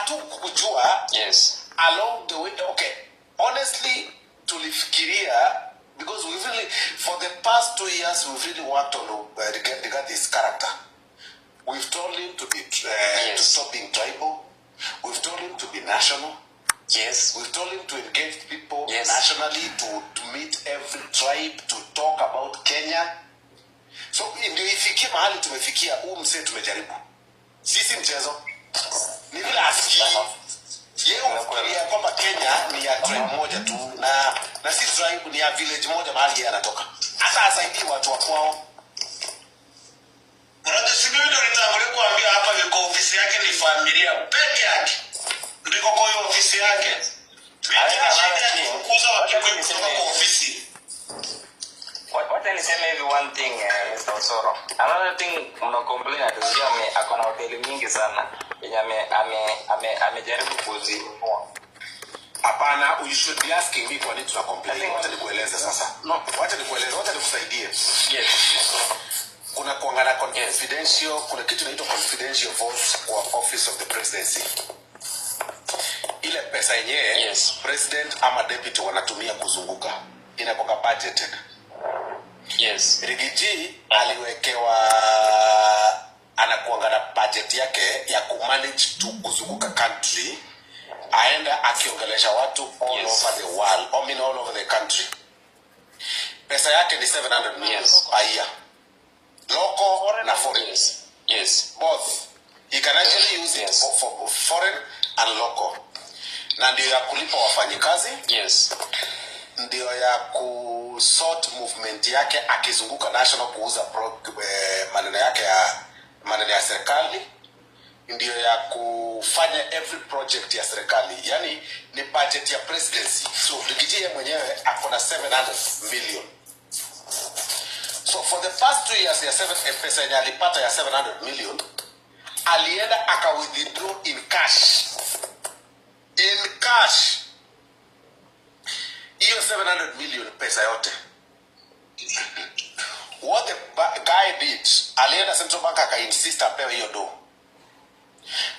Hatukujua along the way. Okay, honestly, tulifikiria because we've really, for the past 2 years, we've really worked on Rigathi's character. We've told him to stop being tribal. We've told him to be national. We've told him to engage people nationally, to meet every tribe, to talk about Kenya. So ndio ifikie mahali tumefikia, huu msee tumejaribu. Sisi mchezo. Ni vile asikii. Yeye hufikiria kwamba Kenya ni ya tribe moja tu na si tribe, ni ya village moja mahali yeye anatoka. Hata asaidii watu wa kwao. Unajua, si mimi ndio nitangulia kuambia hapa yuko ofisi yake ni familia peke yake. Ndiko kwa hiyo ofisi yake. Haina Shida ya maana. kufukuza Wacha Wakikuyu kutoka niseme kwa ofisi. Wacha niseme hivi one thing, Mr. Osoro. Another thing, mna complain ati sijui ako na hoteli mingi sana yenye amejaribu kuzinunua. Hapana, you should be asking me kwa nini tuna complain. I think- Wacha nikueleze sasa. No. Wacha nikueleze, wacha nikusaidie. Yes. Kuna kuangana confidential, kuna kitu inaitwa confidential vault kwa Office of the Presidency. Ile pesa yenyewe president ama deputy wanatumia kuzunguka inakuwa budgeted. Riggy G aliwekewa, anakuanga na budget yake ya kumanage tu kuzunguka country, aenda akiongelesha watu all over the world, I mean all over the country. Pesa yake ni 700 million a year, local na foreign. Both. He can actually use it for foreign and local, na ndio ya kulipa wafanyikazi, ndio ya kusort movement yake akizunguka national kuuza maneno yake ya maneno ya serikali, ndio ya kufanya every project ya serikali, yani ni budget ya presidency. So Riggy G yeye mwenyewe ako na 700 million. So for the past 2 years ya seven, pesa yenye alipata ya 700 million, alienda aka withdraw in cash, in cash, hiyo 700 million pesa yote. What the guy did, alienda Central Bank, akainsist apewe hiyo do,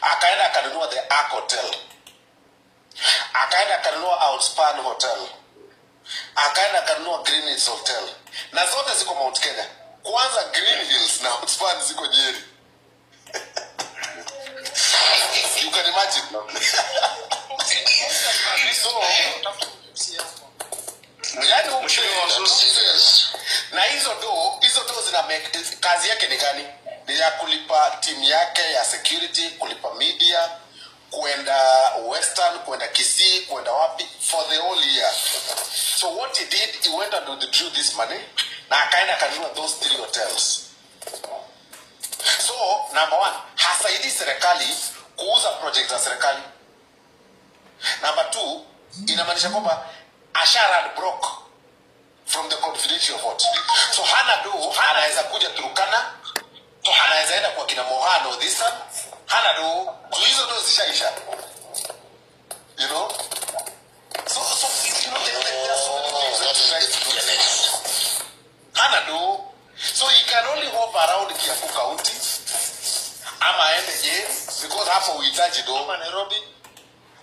akaenda akanunua the Ark Hotel, akaenda akanunua Outspan Hotel, akaenda akanunua Green Hills Hotel, na zote ziko Mount Kenya. Kwanza Green Hills na Outspan ziko Nyeri, you can imagine. So yani huyu Mheshimiwa mzee, na hizo do zina make, kazi yake ni gani? Ni ya kulipa timu yake ya security, kulipa media, kwenda Western, kwenda Kisii, kwenda wapi, for the whole year. So what he did, he went and withdrew this money na akaenda akanunua those three hotels. So number one, hasaidii serikali kuuza project za serikali. Number two, inamaanisha kwamba asha run broke from the confidential vault. So hana do, anaweza kuja Turkana, anaweza enda kwa kina Mohano this time, hana do, juu hizo do zishaisha. So there are so many things that you guys do. Hana do. So he can only hover around Kiambu County ama aende Nyeri, because hapo uhitaji do. Ama Nairobi.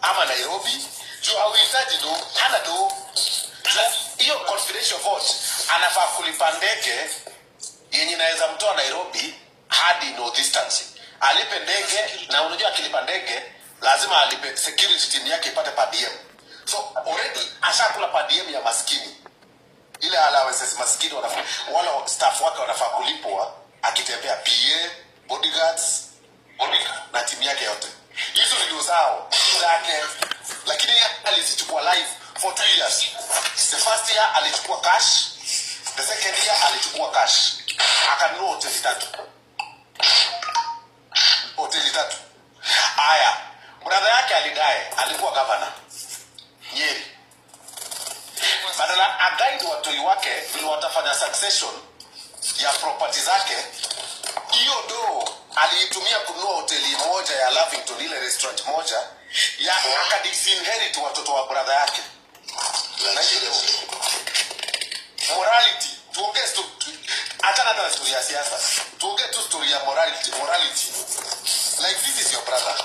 Ama Nairobi, juu hauhitaji do, hana do. Juu hiyo confidential vault anafaa kulipa ndege yenye inaweza mtoa Nairobi hadi North Eastern, alipe ndege. Na unajua akilipa ndege lazima alipe security team yake ipate per diem. So already ashakula per diem ya maskini, ile allowances maskini wanafaa, wale staff wake wanafaa kulipwa akitembea, PA, bodyguards na timu yake yote. Hizo ndio zao zake, lakini yeye alizichukua live for 2 years. The first year alichukua cash, the second year alichukua cash, akanunua hoteli tatu, hoteli tatu. Aya, brother yake alidie, alikuwa governor Nyeri. Badala aguide watoi wake vile watafanya succession ya property zake, hiyo do aliitumia kununua hoteli moja ya Lavington, ile restaurant moja ya, akadisinherit watoto wa brother yake. Na hiyo morality, tuongee achana hata na story ya siasa, tuongee tu story ya morality. Morality, like, this is your brother.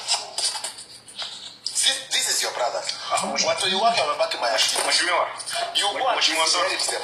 brother. Watoi wake wamebaki mayatima. Mheshimiwa. You go and Mheshimiwa Osoro. inherit them.